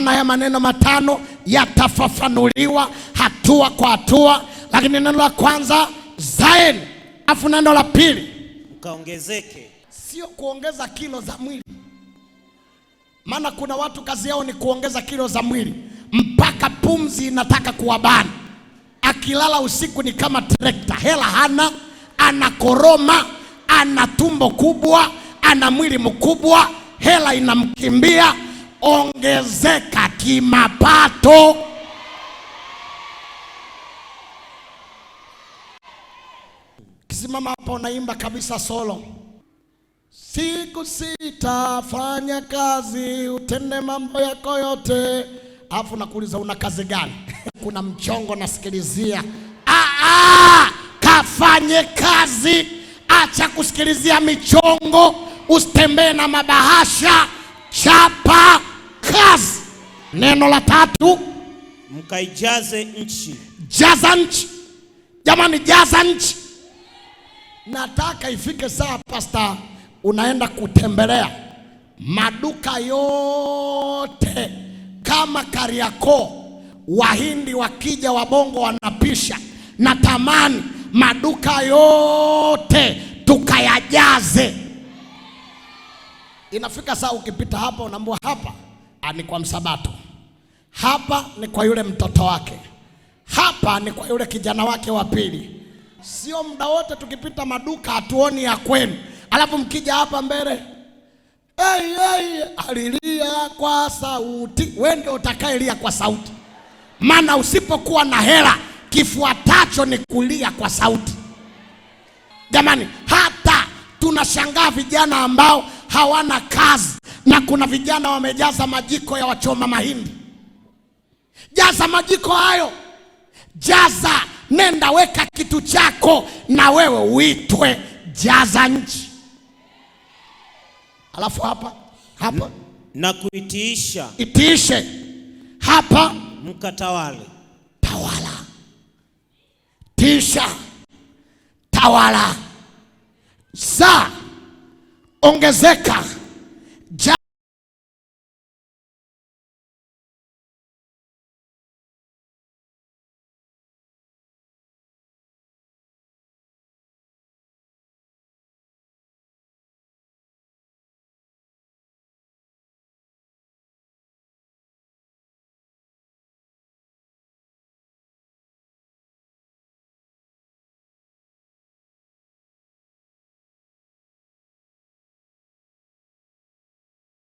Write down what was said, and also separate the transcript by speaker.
Speaker 1: Maana ya maneno matano yatafafanuliwa hatua kwa hatua, lakini neno la kwanza zaeni, afu neno la pili
Speaker 2: mkaongezeke.
Speaker 1: Sio kuongeza kilo za mwili, maana kuna watu kazi yao ni kuongeza kilo za mwili mpaka pumzi inataka kuwabana. Akilala usiku ni kama trekta, hela hana, anakoroma, ana tumbo kubwa, ana mwili mkubwa, hela inamkimbia. Ongezeka kimapato. Kisimama hapa unaimba kabisa solo. Siku sita fanya kazi, utende mambo yako yote, alafu nakuuliza una kazi gani? Kuna mchongo nasikilizia. Ah, kafanye kazi, acha kusikilizia michongo, usitembee na mabahasha, chapa kazi. Neno la tatu,
Speaker 2: mkaijaze nchi.
Speaker 1: Jaza nchi, jamani, jaza nchi. Nataka ifike saa, pasta, unaenda kutembelea maduka yote kama Kariakoo, Wahindi wakija Wabongo wanapisha. Natamani maduka yote tukayajaze. Inafika saa ukipita hapa unaambiwa hapa ni kwa Msabato, hapa ni kwa yule mtoto wake, hapa ni kwa yule kijana wake wa pili. Sio muda wote tukipita maduka hatuoni ya kwenu, alafu mkija hapa mbele hey, hey, alilia kwa sauti. Wewe ndio utakayelia kwa sauti, maana usipokuwa na hela kifuatacho ni kulia kwa sauti. Jamani, hata tunashangaa vijana ambao hawana kazi, na kuna vijana wamejaza majiko ya wachoma mahindi. Jaza majiko hayo, jaza, nenda weka kitu chako na wewe uitwe jaza nchi. Alafu hapa hapa
Speaker 2: na kuitiisha,
Speaker 1: itiishe hapa,
Speaker 2: mkatawale.
Speaker 1: Tawala, tisha, tawala, za, ongezeka.